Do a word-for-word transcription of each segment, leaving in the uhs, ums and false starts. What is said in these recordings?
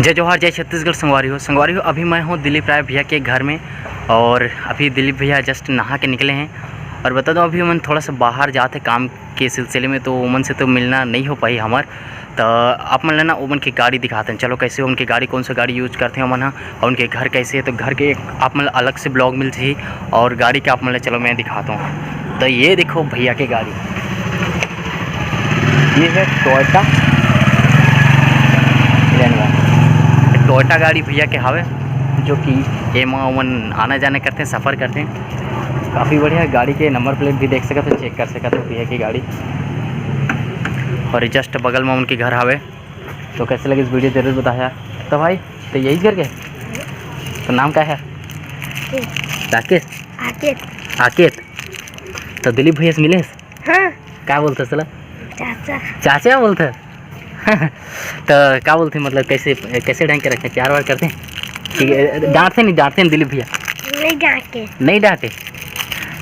जय जोहार, जय छत्तीसगढ़ संगवारी हो। संगवारी हो, अभी मैं हूँ दिलीप राय भैया के घर में और अभी दिलीप भैया just नहा के निकले हैं। और बता दो, अभी हमन थोड़ा सा बाहर जाते काम के सिलसिले में, तो ओमन से तो मिलना नहीं हो पाई हमार। तो आप मन ला ना ओमन के गाड़ी दिखाते हैं। चलो, कैसे ओमन के गाड़ी, कौन सा गाड़ी use करते हैं ओमन ह, और उनके घर कैसे है, तो घर के एक आप मन ला अलग से vlog मिल जाही। और गाड़ी के आप मन ला चलो मैं दिखाता हूँ। तो ये देखो भैया के गाड़ी, ये है Toyota Innova। Toyota गाड़ी भैया के हावे, जो कि एमा ओमन आना जाना करते हैं, सफ़र करते हैं। काफ़ी बढ़िया गाड़ी के number plate भी देख सकत हो, check कर सकत हो भैया की गाड़ी। और just बगल में उनके घर हावे। तो कैसे लगे इस video जरूर बताया। तो भाई, तो यही करके, तो नाम का है? राकेश। आकेत। आकेत। तो दिलीप भैया से मिले? हाँ। का बोलते सला? चाचा। चाचा बोलते? तो का बोलते, मतलब कैसे, कैसे ढंग के रखते हैं, प्यार व्यार करते हैं कि डांटते नहीं, डांटते नहीं दिलीप भैया? नहीं डांटे। नहीं डांटे?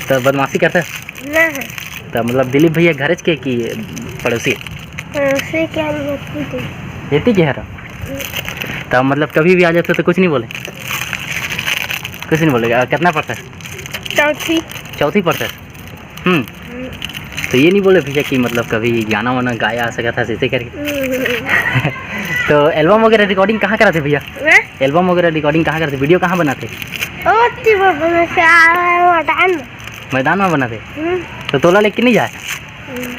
तो बदमाशी करते? ना। तो मतलब दिलीप भैया घरेच के कि पड़ोसी? पड़ोसी क्या नहीं होती थी। एती के हरा? तो मतलब कभी भी आ जाते तो कुछ नहीं बोले? कुछ नहीं बोले। आ, कितना पढ़ता है? चौथी। चौथी पढ़ता है। हम्म। तो ये नहीं बोले भैया कि मतलब कभी गाना वाना गाया आ सकता था, ऐसे करके? हम्म। तो album वगैरह recording कहाँ कराते भैया? हैं? Album वगैरह recording कहाँ कराते, video कहाँ बनाते? ओ, ती वो बना के आ, मैदान में। मैदान में बनाते? हम्म। तो तोला लेके नहीं जाए? हम्म।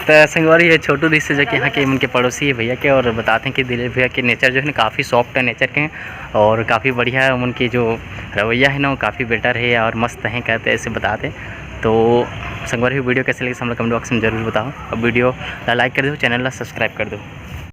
तो संगवारी, ये छोटू रिश्ते जो कि यहाँ के उनके पड़ोसी है भैया के, और बताते हैं कि दिलीप भैया के nature जो है ना, काफ़ी soft है nature के, और काफ़ी बढ़िया है उनके जो रवैया है ना, वो काफ़ी better है और मस्त है, कहते ऐसे बताते। तो संगवारी, video कैसे लगी, हम लोग comment box में जरूर बताओ। अब video ला like कर दो, channel ला subscribe कर दो।